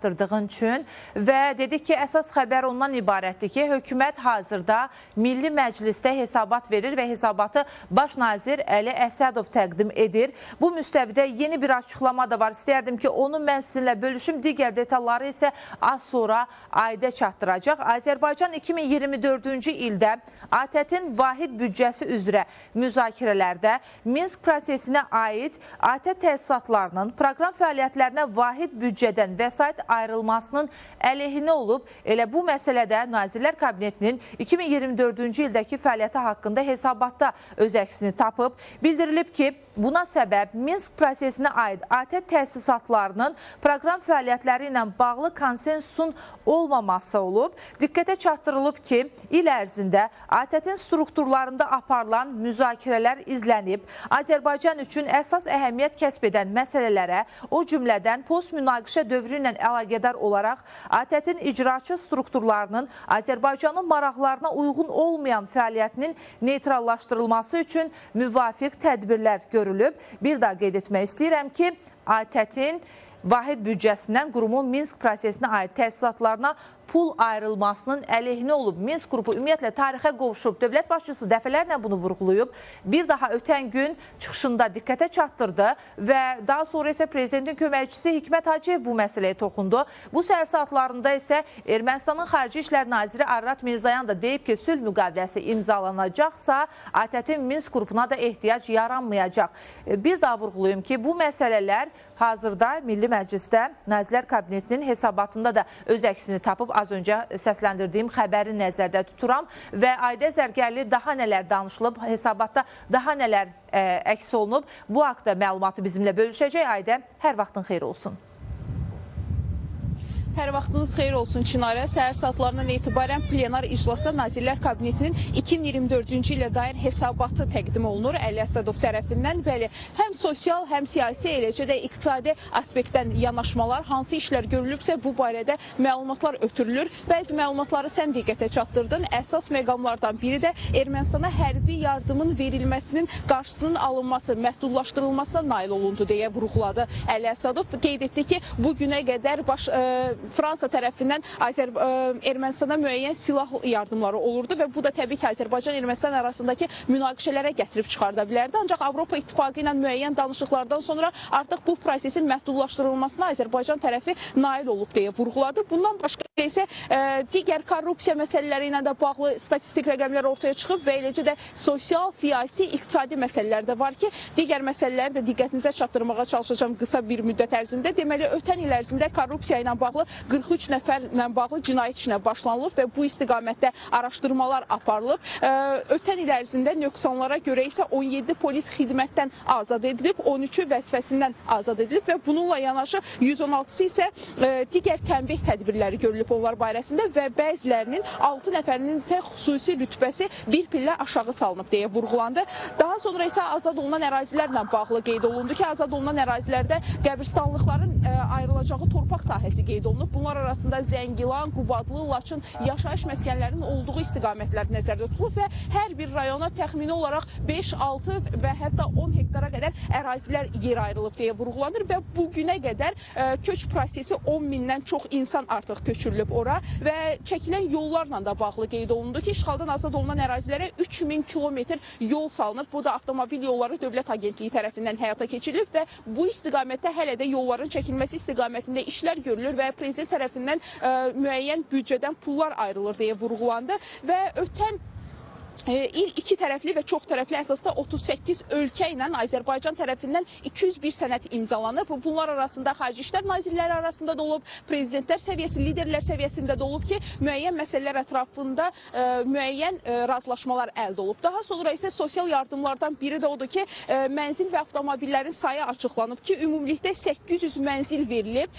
Çatdırdığın üçün və dedik ki, əsas xəbər ondan ibarətdir ki, hökumət hazırda Milli Məclisdə hesabat verir və hesabatı Baş nazir Əli Əsədov təqdim edir. Bu müstəvidə yeni bir açıqlama da var. İstəyərdim ki, onu mən sizinlə bölüşüm. Digər detalları isə az sonra Aydə çatdıracaq. Azərbaycan 2024-cü ildə ATƏT-in vahid büdcəsi üzrə müzakirələrdə Minsk prosesinə aid ATƏT təsisatlarının proqram fəaliyyətlərinə vahid büdcədən vəsait ayrılmasının əleyhinə olub. Elə bu məsələdə Nazirlər Kabinetinin 2024-cü ildəki fəaliyyəti haqqında hesabatda öz əksini tapıb. Bildirilib ki, buna səbəb Minsk prosesinə aid ATƏT təsisatlarının proqram fəaliyyətləri ilə bağlı konsensusun olmaması olub. Diqqətə çatdırılıb ki, il ərzində ATƏT-in strukturlarında aparılan müzakirələr izlənib. Azərbaycan üçün əsas əhəmiyyət kəsb edən məsələlərə, o cümlədən post-münaqişə dövrü ilə əlaqədar olaraq ATƏT-in icraçı strukturlarının Azərbaycanın maraqlarına uyğun olmayan fəaliyyətinin neytrallaşdırılması üçün müvafiq tədbirlər görülüb. Bir daha qeyd etmək istəyirəm ki, ATƏT-in vahid büdcəsindən qurumun Minsk prosesinə aid təsisatlarına pul ayrılmasının əleyhinə olub. Minsk qrupu ümumiyyətlə tarixə qovuşub. Dövlət başçısı dəfələrlə bunu vurğulayıb. Bir daha ötən gün çıxışında diqqətə çatdırdı və daha sonra isə prezidentin köməkçisi Hikmət Hacıyev bu məsələyə toxundu. Bu səhər saatlarında isə Ermənistanın Xarici İşlər Naziri Ararat Mirzayan da deyib ki, sülh müqaviləsi imzalanacaqsa, ATƏT-in Minsk qrupuna da ehtiyac yaranmayacaq. Bir daha vurğulayım ki, bu məsələlər hazırda Milli Məclisdə Nazirlər Kabinetinin hesabatında da öz əksini tapıb. Az öncə səsləndirdiyim xəbəri nəzərdə tuturam və Aydə Zərgərli daha nələr danışılıb, hesabatda daha nələr əks olunub, bu haqda məlumatı bizimlə bölüşəcək. Aydə, hər vaxtın xeyir olsun. Hər vaxtınız xeyir olsun Çinarə. Səhər saatlarından etibarən plenar iclasda Nazirlər Kabinetinin 2024-cü ilə dair hesabatı təqdim olunur Əli Əsədov tərəfindən. Bəli, həm sosial, həm siyasi, eləcə də iqtisadi aspektdən yanaşmalar, hansı işlər görülübsə bu barədə məlumatlar ötürülür. Bəzi məlumatları sən diqqətə çatdırdın. Əsas məqamlardan biri də Ermənistana hərbi yardımın verilməsinin qarşısının alınması, məhdudlaşdırılmasına nail olundu deyə vurğuladı Əli Əsədov. Qeyd etdi ki, bu günə qədər Fransa tərəfindən Ermənistana müəyyən silah yardımları olurdu və bu da təbii ki, Azərbaycan-Ermənistan arasındakı münaqişələrə gətirib çıxarda bilərdi. Ancaq Avropa İttifaqı ilə müəyyən danışıqlardan sonra artıq bu prosesin məhdudlaşdırılmasına Azərbaycan tərəfi nail olub deyə vurğuladı. Bundan başqa isə digər korrupsiya məsələləri ilə də bağlı statistik rəqəmlər ortaya çıxıb və eləcə də sosial, siyasi, iqtisadi məsələlər də var ki, digər məsələləri də diqqətinizə çatdırmağa çalışacağam qısa bir müddət ərzində. Deməli, ötən il ərzində korrupsiya ilə bağlı 43 nəfərlə bağlı cinayət işinə başlanılıb və bu istiqamətdə araşdırmalar aparılıb. Ötən il ərzində nöqsanlara görə isə 17 polis xidmətdən azad edilib, 13-ü vəzifəsindən azad edilib və bununla yanaşı 116-sı isə digər tənbih tədbirləri görülüb onlar barəsində və bəzilərinin 6 nəfərinin isə xüsusi rütbəsi bir pillə aşağı salınıb deyə vurğulandı. Daha sonra isə azad olunan ərazilərlə bağlı qeyd olundu ki, azad olunan ərazilərdə qəbirstanlıqların ayrılacağı torpaq sahəsi qeyd olunub. Bunlar arasında Zəngilan, Qubadlı, Laçın yaşayış məskənlərinin olduğu istiqamətlər nəzərdə tutulub və hər bir rayona təxmini olaraq 5, 6 və hətta 10 hektara qədər ərazilər yer ayrılıb deyə vurğulanır və bu günə qədər köç prosesi 10 mindən çox insan artıq köçürülüb ora və çəkilən yollarla da bağlı qeyd olundu ki, işğaldan azad olunan ərazilərə 3000 kilometr yol salınıb. Bu da Avtomobil Yolları Dövlət Agentliyi tərəfindən həyata keçirilib və bu istiqamətdə hələ də yolların çəkilməsi istiqamətində işlər görülür və prezident tərəfindən müəyyən büdcədən pullar ayrılır deyə vurğulandı və ötən il iki tərəfli və çox tərəfli əsasda 38 ölkə ilə Azərbaycan tərəfindən 201 sənəd imzalanıb. Bunlar arasında Xarici İşlər Nazirləri arasında da olub, prezidentlər səviyyəsi, liderlər səviyyəsində də olub ki, müəyyən məsələlər ətrafında müəyyən razılaşmalar əldə olub. Daha sonra isə sosial yardımlardan biri də odur ki, mənzil və avtomobillərin sayı açıqlanıb ki, ümumilikdə 800 mənzil verilib.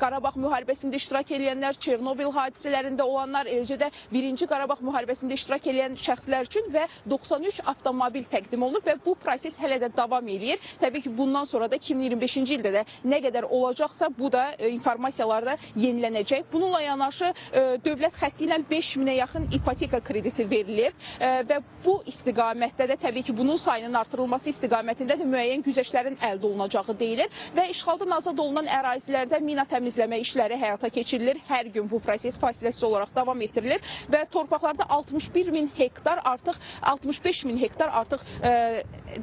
Qarabağ müharibəsində iştirak edənlər, Çernobil hadisələrində olanlar, eləcə də 1-ci Qarabağ müharibəsində iştirak edən şəxslər şəxslər üçün və 93 avtomobil təqdim olunub və bu proses hələ də davam eləyir. Təbii ki, bundan sonra da 2025-ci ildə də nə qədər olacaqsa, bu da informasiyalar da yenilənəcək. Bununla yanaşı dövlət xətti ilə 5000-ə yaxın ipoteka krediti verilib və bu istiqamətdə də təbii ki, bunun sayının artırılması istiqamətində də müəyyən güzəştlərin əldə olunacağı deyilir və işğaldan azad olunan ərazilərdə mina təmizləmə işləri həyata keçirilir. Hər gün bu proses fasiləsiz olaraq davam etdirilir və torpaqlarda 61 min hektar artıq 65 min hektar artıq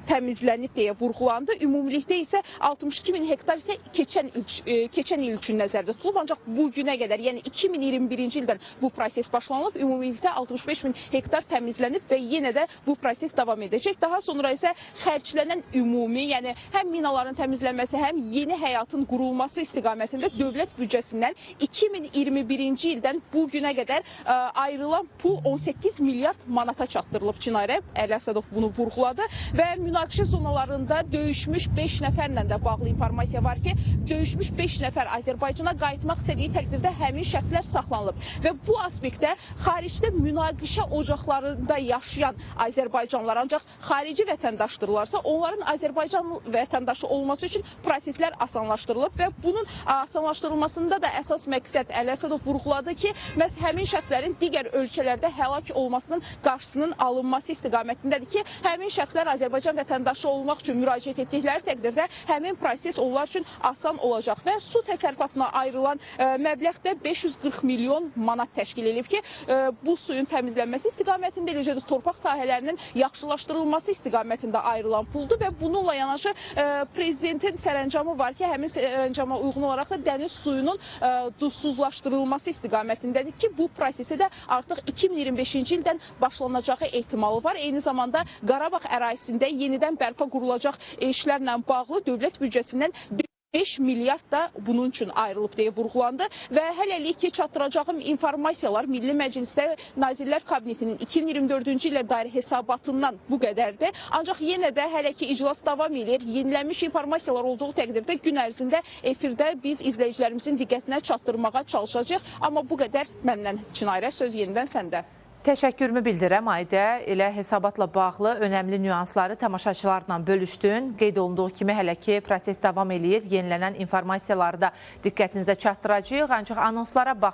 təmizlənib deyə vurğulandı. Ümumilikdə isə 62 min hektar isə keçən il üçün nəzərdə tutulub. Ancaq bu günə qədər, yəni 2021-ci ildən bu proses başlanılıb. Ümumilikdə 65 min hektar təmizlənib və yenə də bu proses davam edəcək. Daha sonra isə xərclənən ümumi, yəni həm minaların təmizlənməsi, həm yeni həyatın qurulması istiqamətində dövlət büdcəsindən 2021-ci ildən bu günə qədər ayrılan pul 18 milyard manata çatdırılıb. Çinarə, Əli Əsədov bunu vurğuladı və münaqişə zonalarında döyüşmüş 5 nəfərlə də bağlı informasiya var ki, döyüşmüş 5 nəfər Azərbaycana qayıtmaq istədiyi təqdirdə həmin şəxslər saxlanılıb və bu aspektdə xaricdə münaqişə ocaqlarında yaşayan Azərbaycanlılar ancaq xarici vətəndaşdırılarsa, onların Azərbaycan vətəndaşı olması üçün proseslər asanlaşdırılıb və bunun asanlaşdırılmasında da əsas məqsəd Əli Əsədov vurğuladı ki, məhz həmin şəxslərin digər ölkələrdə həlak olmasının qarşısının alınması istiqamətindədir ki, həmin şəxslər Azərbaycan vətəndaşı olmaq üçün müraciət etdikləri təqdirdə həmin proses onlar üçün asan olacaq və su təsərrüfatına ayrılan məbləğ də 540 milyon manat təşkil edib ki, bu suyun təmizlənməsi istiqamətində, eləcə də torpaq sahələrinin yaxşılaşdırılması istiqamətində ayrılan puldur və bununla yanaşı prezidentin sərəncamı var ki, həmin sərəncama uyğun olaraq da dəniz suyunun duzsuzlaşdırılması istiqamətindədir ki, bu prosesə də artıq 2025-ci ildən başlanacağı ehtimalı var. Eyni zamanda Qarabağ ərazisində yenidən bərpa qurulacaq işlərlə bağlı dövlət büdcəsindən 5 milyard da bunun üçün ayrılıb deyə vurğulandı və hələlik ki, çatdıracağım informasiyalar Milli Məclisdə Nazirlər Kabinetinin 2024-cü ilə dair hesabatından bu qədərdir. Ancaq yenə də hələ ki iclas davam edir. Yenilənmiş informasiyalar olduğu təqdirdə gün ərzində efirdə biz izləyicilərimizin diqqətinə çatdırmağa çalışacağıq. Amma bu qədər məndən, Çinarə, söz yenidən səndə. Təşəkkürümü bildirəm Aydə. Elə hesabatla bağlı önəmli nüansları tamaşaçılarla bölüşdün. Qeyd olunduğu kimi hələ ki proses davam eləyir. Yenilənən informasiyaları da diqqətinizə çatdıracağıq. Ancaq anonslara baxaq.